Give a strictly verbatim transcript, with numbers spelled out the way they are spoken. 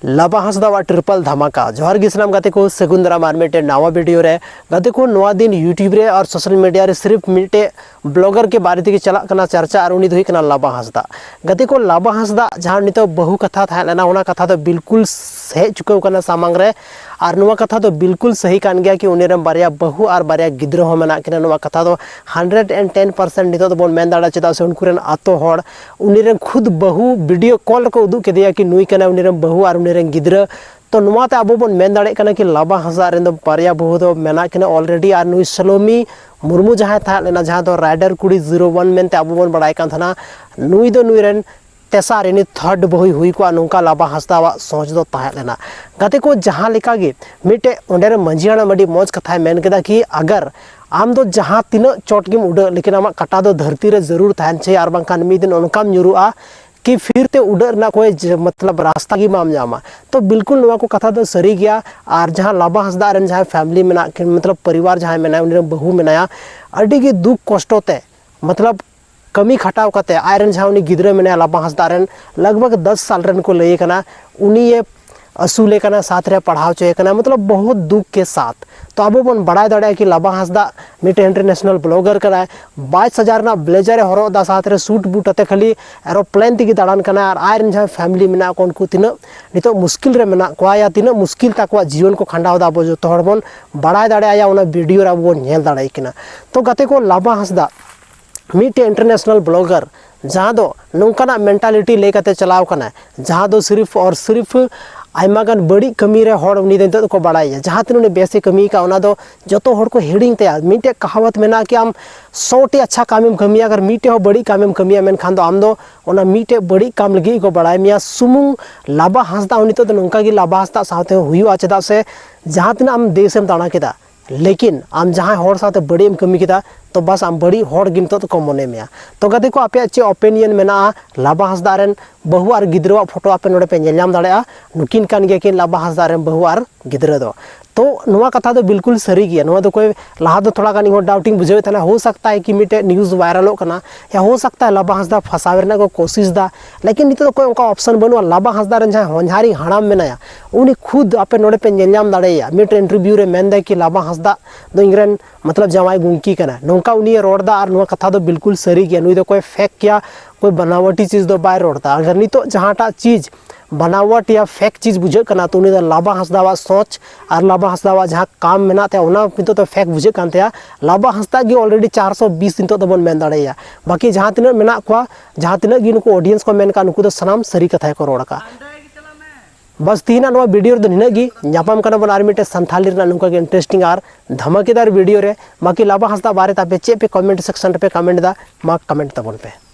ᱞᱟᱵᱟ ᱦᱟᱸᱥᱫᱟᱣᱟᱜ triple ᱫᱷᱟᱢᱟᱠᱟ᱾ ᱡᱚᱦᱟᱨ ᱜᱮ ᱥᱟᱱᱟᱢ ᱜᱟᱛᱮ ᱠᱚ, ᱥᱟᱹᱜᱩᱱ ᱫᱟᱨᱟᱢ ᱟᱨ ᱢᱤᱫᱴᱮᱱ ᱱᱟᱣᱟ ᱵᱷᱤᱰᱤᱭᱳ ᱨᱮ᱾ ᱜᱟᱛᱮ ᱠᱚ, ᱱᱚᱣᱟ ᱫᱤᱱ YouTube ᱨᱮ ᱟᱨ ᱥᱳᱥᱟᱞ ᱢᱤᱰᱤᱭᱟ ᱨᱮ ᱥᱤᱨᱯ ᱢᱤᱫᱴᱮᱡ ᱵᱞᱚᱜᱟᱨ ᱠᱮ ᱵᱟᱨᱮ ᱛᱮᱜᱮ ᱪᱟᱞᱟᱜ ᱠᱟᱱᱟ ᱪᱟᱨᱪᱟ, ᱟᱨ ᱩᱱᱤ ᱫᱚ ᱦᱩᱭᱩᱜ ᱠᱟᱱᱟ ᱞᱟᱵᱟ ᱦᱟᱸᱥᱫᱟ᱾ ᱜᱟᱛᱮ ᱠᱚ, ᱞᱟᱵᱟ ᱦᱟᱸᱥᱫᱟ ᱡᱟᱦᱟᱸ ᱱᱤᱛᱚᱜ ᱵᱟᱹᱦᱩ ᱠᱟᱛᱷᱟ ᱛᱟᱦᱮᱸ ᱞᱮᱱᱟ, ᱚᱱᱟ ᱠᱟᱛᱷᱟ ᱫᱚ ᱵᱤᱞᱠᱩᱞ ᱦᱮᱡ ᱪᱩᱠᱟᱹᱣ ᱠᱟᱱᱟ ᱥᱟᱢᱟᱝ ᱨᱮ᱾ ᱟᱨ ᱱᱚᱣᱟ ᱠᱟᱛᱷᱟ ᱫᱚ ᱵᱤᱞᱠᱩᱞ ᱥᱟᱹᱦᱤ ᱠᱟᱱ ᱜᱮᱭᱟ ᱠᱤ ᱩᱱᱤ ᱨᱮᱱ ᱵᱟᱨᱭᱟ ᱵᱟᱹᱦᱩ ᱟᱨ ᱵᱟᱨᱭᱟ ᱜᱤᱫᱽᱨᱟᱹ ᱦᱚᱸ ᱢᱮᱱᱟᱜ ᱠᱤᱱᱟ᱾ ᱱᱚᱣᱟ ᱠᱟᱛᱷᱟ ᱫᱚ ᱦᱟᱱᱰᱨᱮᱰ ᱮᱱᱰ ᱴᱮᱱ ᱯᱟᱨᱥᱮᱱᱴ ᱱᱤᱛᱚᱜ ᱫᱚᱵᱚᱱ ᱢᱮᱱ ᱫᱟᱲᱮᱭᱟᱜᱼᱟ, ᱪᱮᱫᱟᱜ ᱥᱮ ᱩᱱᱠᱩ ᱨᱮᱱ ᱟᱛᱳ ᱦᱚᱲ ᱩᱱᱤ ᱨᱮᱱ ᱠᱷᱩᱫ ᱵᱟᱹᱦᱩ ᱵᱷᱤᱰᱤᱭᱳ ᱠᱚᱞ ᱨᱮᱠᱚ ᱩᱫᱩᱜ ᱠᱮᱫᱮᱭᱟ ᱠᱤ ᱱᱩᱭ ᱠᱟᱱᱟᱭ ᱩᱱᱤ ᱨᱮᱱ ᱵᱟᱹᱦᱩ ᱟᱨ ᱩᱱᱤ ᱨᱮᱱ ᱜᱤᱫᱽᱨᱟᱹ᱾ ᱛᱚ ᱱᱚᱣᱟᱛᱮ ᱟᱵᱚ ᱵᱚᱱ ᱢᱮᱱ ᱫᱟᱲᱮᱭᱟᱜ ᱠᱟᱱᱟ ᱠᱤ ᱞᱟᱵᱟ ᱦᱟᱸᱥᱫᱟ ᱨᱮᱱ ᱫᱚ ᱵᱟᱨᱭᱟ ᱵᱟᱹᱦᱩ ᱫᱚ ᱢᱮᱱᱟᱜ ᱠᱤᱱᱟ ᱚᱞᱨᱮᱰᱤ᱾ ᱟᱨ ᱱᱩᱭ ᱥᱟᱞᱚᱢᱤ ᱢᱩᱨᱢᱩ ᱡᱟᱦᱟᱸᱭ ᱛᱟᱦᱮᱸ ᱞᱮᱱᱟ, ᱡᱟᱦᱟᱸ ᱫᱚ ᱨᱟᱭᱰᱟᱨ ᱠᱩᱲᱤ ᱡᱤᱨᱳ ᱚᱣᱟᱱ ᱢᱮᱱᱛᱮ ᱟᱵᱚ ᱵᱚᱱ ᱵᱟᱲᱟᱭ ᱠᱟᱱ ᱛᱟᱦᱮᱱᱟ, ᱱᱩᱭ ᱫᱚ ᱱᱩᱭ ᱨᱮᱱ ᱛᱮᱥᱟᱨ ᱭᱟᱱᱤ ᱛᱷᱟᱨᱰ ᱵᱟᱹᱦᱩᱭ ᱦᱩᱭ ᱠᱚᱜᱼᱟ, ᱱᱚᱝᱠᱟ ᱞᱟᱵᱟ ᱦᱟᱸᱥᱫᱟᱣᱟᱜ ᱥᱚᱪ ᱫᱚ ᱛᱟᱦᱮᱸ ᱞᱮᱱᱟ᱾ ᱜᱟᱛᱮ ᱠᱚ, ᱡᱟᱦᱟᱸ ᱞᱮᱠᱟ ᱜᱮ ᱢᱤᱫᱴᱮᱡ ᱚᱸᱰᱮ ᱨᱮ ᱢᱟᱹᱡᱷᱤ ᱦᱟᱲᱟᱢ ᱟᱹᱰᱤ ᱢᱚᱡᱽ ᱠᱟᱛᱷᱟᱭ ᱢᱮᱱ ᱠᱮᱫᱟ ᱠᱤ ᱟᱜᱟᱨ ᱟᱢ ᱫᱚ ᱡᱟᱦᱟᱸ ᱛᱤᱱᱟᱹᱜ ᱪᱚᱴ ᱜᱮᱢ ᱩᱰᱟᱹᱜ, ᱞᱮᱠᱤᱱ ᱟᱢᱟᱜ ᱠᱟᱴᱟ ᱫᱚ ᱫᱷᱟᱹᱨᱛᱤ ᱨᱮ ᱡᱟᱹᱨᱩᱲ ᱛᱟᱦᱮᱱ ᱪᱟᱹᱦᱤᱭᱮ, ᱟᱨ ᱵᱟᱝᱠᱷᱟᱱ ᱢᱤᱫ ᱫᱤᱱ ᱚᱱᱠᱟᱢ ᱧᱩᱨᱩᱜᱼᱟ ᱠᱤ ᱯᱷᱤᱨ ᱛᱮ ᱩᱰᱟᱹᱜ ᱨᱮᱱᱟᱜ ᱠᱳᱭ ᱡᱮ, ᱢᱚᱛᱞᱚᱵ ᱨᱟᱥᱛᱟ ᱜᱮ ᱵᱟᱢ ᱧᱟᱢᱟ᱾ ᱛᱚ ᱵᱤᱞᱠᱩᱞ ᱱᱚᱣᱟ ᱠᱚ ᱠᱟᱛᱷᱟ ᱫᱚ ᱥᱟᱹᱨᱤ ᱜᱮᱭᱟ᱾ ᱟᱨ ᱡᱟᱦᱟᱸ ᱞᱟᱵᱟ ᱦᱟᱸᱥᱫᱟ ᱨᱮᱱ ᱡᱟᱦᱟᱸᱭ ᱯᱷᱮᱢᱤᱞᱤ ᱢᱮᱱᱟᱜ ᱠᱤᱱ, ᱢᱚᱛᱞᱚᱵ ᱯᱚᱨᱤᱵᱟᱨ ᱡᱟᱦᱟᱸᱭ ᱢᱮᱱᱟᱭᱟ, ᱩᱱᱤ ᱨᱮᱱ ᱵᱟᱹᱦᱩ ᱢᱮᱱᱟᱭᱟ, ᱟᱹᱰᱤ ᱜᱮ ᱫᱩᱠ ᱠᱚᱥᱴᱚ ᱛᱮ, ᱢᱚᱛᱞᱚᱵ ᱠᱟᱹᱢᱤ ᱠᱷᱟᱴᱟᱣ ᱠᱟᱛᱮ ᱟᱡ ᱨᱮᱱ ᱡᱟᱦᱟᱸ ᱩᱱᱤ ᱜᱤᱫᱽᱨᱟᱹ ᱢᱮᱱᱟᱭᱟ ᱞᱟᱵᱟ ᱦᱟᱸᱥᱫᱟ ᱨᱮᱱ, ᱞᱟᱜᱽ ᱵᱷᱟᱜᱽ ᱫᱚᱥ ᱥᱟᱞ ᱨᱮᱱ ᱠᱚ ᱞᱟᱹᱭ ᱠᱟᱱᱟ, ᱩᱱᱤᱭᱮ ᱟᱹᱥᱩᱞᱮ ᱠᱟᱱᱟ, ᱥᱟᱛ ᱨᱮ ᱯᱟᱲᱦᱟᱣ ᱦᱚᱪᱚᱭᱮ ᱠᱟᱱᱟ, ᱢᱚᱛᱞᱚᱵ ᱵᱚᱦᱩᱛ ᱫᱩᱠ ᱠᱮ ᱥᱟᱛ᱾ ᱛᱚ ᱟᱵᱚ ᱵᱚᱱ ᱵᱟᱲᱟᱭ ᱫᱟᱲᱮᱭᱟᱜᱼᱟ ᱠᱤ ᱞᱟᱵᱟ ᱦᱟᱸᱥᱫᱟ ᱢᱤᱫᱴᱮᱱ ᱤᱱᱴᱟᱨᱱᱮᱥᱱᱟᱞ ᱵᱞᱚᱜᱟᱨ ᱠᱟᱱᱟᱭ, ᱵᱟᱭᱤᱥ ᱦᱟᱡᱟᱨ ᱨᱮᱱᱟᱜ ᱵᱞᱮᱡᱟᱨ ᱮ ᱦᱚᱨᱚᱜ ᱮᱫᱟ, ᱥᱟᱛ ᱨᱮ ᱥᱩᱴ ᱵᱩᱴ ᱟᱛᱮ ᱠᱷᱟᱹᱞᱤ ᱮᱨᱳᱯᱞᱮᱱ ᱛᱮᱜᱮ ᱫᱟᱬᱟᱱ ᱠᱟᱱᱟ᱾ ᱟᱨ ᱟᱡ ᱨᱮᱱ ᱡᱟᱦᱟᱸᱭ ᱯᱷᱮᱢᱤᱞᱤ ᱢᱮᱱᱟᱜ ᱠᱚ ᱩᱱᱠᱩ ᱛᱤᱱᱟᱹᱜ ᱱᱤᱛᱚᱜ ᱢᱩᱥᱠᱤᱞ ᱨᱮ ᱢᱮᱱᱟᱜ ᱠᱚᱣᱟ ᱭᱟ ᱛᱤᱱᱟᱹᱜ ᱢᱩᱥᱠᱤᱞ ᱛᱟᱠᱚᱣᱟ ᱡᱤᱭᱚᱱ ᱠᱚ ᱠᱷᱟᱸᱰᱟᱣ ᱮᱫᱟ, ᱟᱵᱚ ᱡᱚᱛᱚ ᱦᱚᱲ ᱵᱚᱱ ᱵᱟᱲᱟᱭ ᱫᱟᱲᱮᱭᱟᱜᱼᱟ, ᱚᱱᱟ ᱵᱷᱤᱰᱤᱭᱳ ᱨᱮ ᱟᱵᱚ ᱵᱚᱱ ᱧᱮᱞ ᱫᱟᱲᱮᱭᱟᱜ ᱠᱟᱱᱟ᱾ ᱛᱚ ᱜᱟᱛᱮ ᱠᱚ, ᱞᱟᱵᱟ ᱦᱟᱸᱥᱫᱟ ᱢᱤᱫᱴᱮᱱ ᱤᱱᱴᱟᱨᱱᱮᱥᱱᱟᱞ ᱵᱞᱚᱜᱟᱨ, ᱡᱟᱦᱟᱸ ᱫᱚ ᱱᱚᱝᱠᱟᱱᱟᱜ ᱢᱮᱱᱴᱟᱞᱤᱴᱤ ᱞᱟᱹᱭ ᱠᱟᱛᱮ ᱪᱟᱞᱟᱣ ᱠᱟᱱᱟᱭ, ᱡᱟᱦᱟᱸ ᱫᱚ ᱥᱤᱨᱤᱯ ᱟᱨ ᱥᱤᱨᱤᱯ ᱟᱭᱢᱟ ᱜᱟᱱ ᱵᱟᱹᱲᱤᱡ ᱠᱟᱹᱢᱤ ᱨᱮ ᱦᱚᱲ ᱩᱱᱤ ᱫᱚ ᱱᱤᱛᱚᱜ ᱫᱚᱠᱚ ᱵᱟᱲᱟᱭᱟ᱾ ᱡᱟᱦᱟᱸ ᱛᱤᱱᱟᱹᱜ ᱩᱱᱤ ᱵᱮᱥ ᱮ ᱠᱟᱹᱢᱤ ᱟᱠᱟᱫ, ᱚᱱᱟ ᱫᱚ ᱡᱚᱛᱚ ᱦᱚᱲ ᱠᱚ ᱦᱤᱲᱤᱧ ᱛᱟᱭᱟ᱾ ᱢᱤᱫᱴᱮᱡ ᱠᱟᱦᱟᱣᱟᱛ ᱢᱮᱱᱟᱜᱼᱟ ᱠᱤ ᱟᱢ ᱥᱚ ᱴᱤ ᱟᱪᱪᱷᱟ ᱠᱟᱢᱮᱢ ᱠᱟᱹᱢᱤᱭᱟ, ᱟᱜᱟᱨ ᱢᱤᱫᱴᱮᱡ ᱦᱚᱸ ᱵᱟᱹᱲᱤᱡ ᱠᱟᱢᱮᱢ ᱠᱟᱹᱢᱤᱭᱟ, ᱢᱮᱱᱠᱷᱟᱱ ᱫᱚ ᱟᱢ ᱫᱚ ᱚᱱᱟ ᱢᱤᱫᱴᱮᱡ ᱵᱟᱹᱲᱤᱡ ᱠᱟᱢ ᱞᱟᱹᱜᱤᱫ ᱜᱮᱠᱚ ᱵᱟᱲᱟᱭ ᱢᱮᱭᱟ᱾ ᱥᱩᱢᱩᱝ ᱞᱟᱵᱟ ᱦᱟᱸᱥᱫᱟ ᱦᱚᱸ ᱱᱤᱛᱚᱜ ᱫᱚ ᱱᱚᱝᱠᱟ ᱜᱮ ᱞᱟᱵᱟ ᱦᱟᱸᱥᱫᱟ ᱥᱟᱶᱛᱮ ᱦᱩᱭᱩᱜᱼᱟ, ᱪᱮᱫᱟᱜ ᱥᱮ ᱡᱟᱦᱟᱸ ᱛᱤᱱᱟᱹᱜ ᱟᱢ ᱫᱮᱥ ᱮᱢ ᱫᱟᱬᱟ ᱠᱮᱫᱟ, ᱞᱮᱠᱤᱱ ᱟᱢ ᱡᱟᱦᱟᱸᱭ ᱦᱚᱲ ᱥᱟᱶᱛᱮ ᱵᱟᱹᱲᱤᱡ ᱮᱢ ᱠᱟᱹᱢᱤ ᱠᱮᱫᱟ, ᱛᱚ ᱵᱟᱥ ᱟᱢ ᱵᱟᱹᱲᱤᱡ ᱦᱚᱲ ᱜᱮ ᱱᱤᱛᱚᱜ ᱫᱚᱠᱚ ᱢᱚᱱᱮ ᱢᱮᱭᱟ᱾ ᱛᱚ ᱜᱟᱛᱮ ᱠᱚ, ᱟᱯᱮᱭᱟᱜ ᱪᱮᱫ ᱚᱯᱤᱱᱤᱭᱚᱱ ᱢᱮᱱᱟᱜᱼᱟ ᱞᱟᱵᱟ ᱦᱟᱸᱥᱫᱟ ᱨᱮᱱ ᱵᱟᱹᱦᱩ ᱟᱨ ᱜᱤᱫᱽᱨᱟᱹᱣᱟᱜ ᱯᱷᱳᱴᱳ ᱟᱯᱮ ᱱᱚᱰᱮ ᱯᱮ ᱧᱮᱞ ᱧᱟᱢ ᱫᱟᱲᱮᱭᱟᱜᱼᱟ᱾ ᱱᱩᱠᱤᱱ ᱠᱟᱱ ᱜᱮᱭᱟ ᱠᱤᱱ ᱞᱟᱵᱟ ᱦᱟᱸᱥᱫᱟ ᱨᱮᱱ ᱵᱟᱹᱦᱩ ᱟᱨ ᱜᱤᱫᱽᱨᱟᱹ ᱫᱚ᱾ ᱛᱚ ᱱᱚᱣᱟ ᱠᱟᱛᱷᱟ ᱫᱚ ᱵᱤᱞᱠᱩᱞ ᱥᱟᱹᱨᱤ ᱜᱮᱭᱟ᱾ ᱱᱚᱣᱟ ᱫᱚ ᱠᱚᱭ ᱞᱟᱦᱟ ᱫᱚ ᱛᱷᱚᱲᱟ ᱜᱟᱱ ᱤᱧ ᱦᱚᱸ ᱰᱟᱣᱩᱴ ᱤᱧ ᱵᱩᱡᱷᱟᱹᱣᱮᱫ ᱛᱟᱦᱮᱱᱟ, ᱦᱳ ᱥᱟᱠᱛᱟ ᱦᱮ ᱠᱤ ᱢᱤᱫᱴᱮᱡ ᱱᱤᱭᱩᱡᱽ ᱵᱷᱟᱭᱨᱟᱞᱚᱜ ᱠᱟᱱᱟ, ᱭᱟ ᱦᱳ ᱥᱟᱠᱛᱟ ᱦᱮ ᱞᱟᱵᱟ ᱦᱟᱸᱥᱫᱟ ᱯᱷᱟᱥᱟᱣ ᱨᱮᱱᱟᱜ ᱠᱚ ᱠᱳᱥᱤᱥ ᱫᱟ, ᱞᱮᱠᱤᱱ ᱱᱤᱛᱚᱜ ᱫᱚ ᱠᱚᱭ ᱚᱱᱠᱟ ᱚᱯᱥᱚᱱ ᱵᱟᱹᱱᱩᱜᱼᱟ᱾ ᱞᱟᱵᱟ ᱦᱟᱸᱥᱫᱟ ᱨᱮᱱ ᱡᱟᱦᱟᱸᱭ ᱦᱚᱧᱦᱟᱨᱤᱧ ᱦᱟᱲᱟᱢ ᱢᱮᱱᱟᱭᱟ, ᱩᱱᱤ ᱠᱷᱩᱫ ᱟᱯᱮ ᱱᱚᱰᱮ ᱯᱮ ᱧᱮᱞ ᱧᱟᱢ ᱫᱟᱲᱮᱭᱟᱭᱟ, ᱢᱤᱫᱴᱮᱱ ᱤᱱᱴᱟᱨᱵᱷᱤᱭᱩ ᱨᱮ ᱢᱮᱱᱫᱟᱭ ᱠᱤ ᱞᱟᱵᱟ ᱦᱟᱸᱥᱫᱟ ᱫᱚ ᱤᱧᱨᱮᱱ ᱢᱚᱛᱞᱚᱵ ᱡᱟᱶᱟᱭ ᱜᱚᱝᱠᱤ ᱠᱟᱱᱟ, ᱱᱚᱝᱠᱟ ᱩᱱᱤ ᱨᱚᱲ ᱫᱟ᱾ ᱟᱨ ᱱᱚᱣᱟ ᱠᱟᱛᱷᱟ ᱫᱚ ᱵᱤᱞᱠᱩᱞ ᱥᱟᱹᱨᱤ ᱜᱮᱭᱟ, ᱱᱩᱭ ᱫᱚ ᱠᱚᱭ ᱯᱷᱮᱠ ᱜᱮᱭᱟ, ᱠᱚᱭ ᱵᱟᱱᱟᱣᱟᱴᱤ ᱪᱤᱡᱽ ᱫᱚ ᱵᱟᱭ ᱨᱚᱲ ᱫᱟ᱾ ᱟᱜᱟᱨ ᱱᱤᱛᱚᱜ ᱡᱟᱦᱟᱸᱴᱟᱜ ᱪᱤᱡᱽ ᱵᱟᱱᱟᱣᱟᱴ ᱭᱟ ᱯᱷᱮᱠ ᱪᱤᱡᱽ ᱵᱩᱡᱷᱟᱹᱜ ᱠᱟᱱᱟ, ᱛᱚ ᱩᱱᱤ ᱫᱚ ᱞᱟᱵᱟ ᱦᱟᱸᱥᱫᱟᱣᱟᱜ ᱥᱚᱪ ᱟᱨ ᱞᱟᱵᱟ ᱦᱟᱸᱥᱫᱟᱣᱟᱜ ᱡᱟᱦᱟᱸ ᱠᱟᱢ ᱢᱮᱱᱟᱜ ᱛᱟᱭᱟ, ᱚᱱᱟ ᱱᱤᱛᱚᱜ ᱫᱚ ᱯᱷᱮᱠ ᱵᱩᱡᱷᱟᱹᱜ ᱠᱟᱱ ᱛᱟᱭᱟ᱾ ᱞᱟᱵᱟ ᱦᱟᱸᱥᱫᱟ ᱜᱮ ᱚᱞᱨᱮᱰᱤ ᱪᱟᱨᱥᱚ ᱵᱤᱥ ᱱᱤᱛᱚᱜ ᱫᱚᱵᱚᱱ ᱢᱮᱱ ᱫᱟᱲᱮᱭᱟᱭᱟ᱾ ᱵᱟᱹᱠᱤ ᱡᱟᱦᱟᱸ ᱛᱤᱱᱟᱹᱜ ᱢᱮᱱᱟᱜ ᱠᱚᱣᱟ, ᱡᱟᱦᱟᱸ ᱛᱤᱱᱟᱹᱜ ᱜᱮ ᱱᱩᱠᱩ ᱚᱰᱤᱭᱮᱱᱥ ᱠᱚ ᱢᱮᱱ ᱠᱟᱜ, ᱱᱩᱠᱩ ᱫᱚ ᱥᱟᱱᱟᱢ ᱥᱟᱹᱨᱤ ᱠᱟᱛᱷᱟ ᱜᱮᱠᱚ ᱨᱚᱲ ᱟᱠᱟᱫ᱾ ᱵᱟᱥ, ᱛᱤᱦᱤᱧᱟᱜ ᱱᱚᱣᱟ ᱵᱷᱤᱰᱤᱭᱳ ᱨᱮᱫᱚ ᱱᱤᱱᱟᱹᱜ ᱜᱮ᱾ ᱧᱟᱯᱟᱢ ᱠᱟᱱᱟ ᱵᱚᱱ ᱟᱨ ᱢᱤᱫᱴᱮᱱ ᱥᱟᱱᱛᱷᱟᱞᱤ ᱨᱮᱱᱟᱜ ᱱᱚᱝᱠᱟ ᱜᱮ ᱤᱱᱴᱟᱨᱮᱥᱴᱤᱝ ᱟᱨ ᱫᱷᱟᱢᱟᱠᱮᱫᱟᱨ ᱵᱷᱤᱰᱤᱭᱳ ᱨᱮ᱾ ᱵᱟᱹᱠᱤ ᱞᱟᱵᱟ ᱦᱟᱸᱥᱫᱟ ᱵᱟᱨᱮ ᱛᱮ ᱟᱯᱮ ᱪᱮᱫ ᱯᱮ ᱠᱚᱢᱮᱱᱴ ᱥᱮᱠᱥᱚᱱ ᱨᱮᱯᱮ ᱠᱚᱢᱮᱱᱴ ᱮᱫᱟ, ᱢᱟ ᱠᱚᱢᱮᱱᱴ ᱛᱟᱵᱚᱱ ᱯᱮ᱾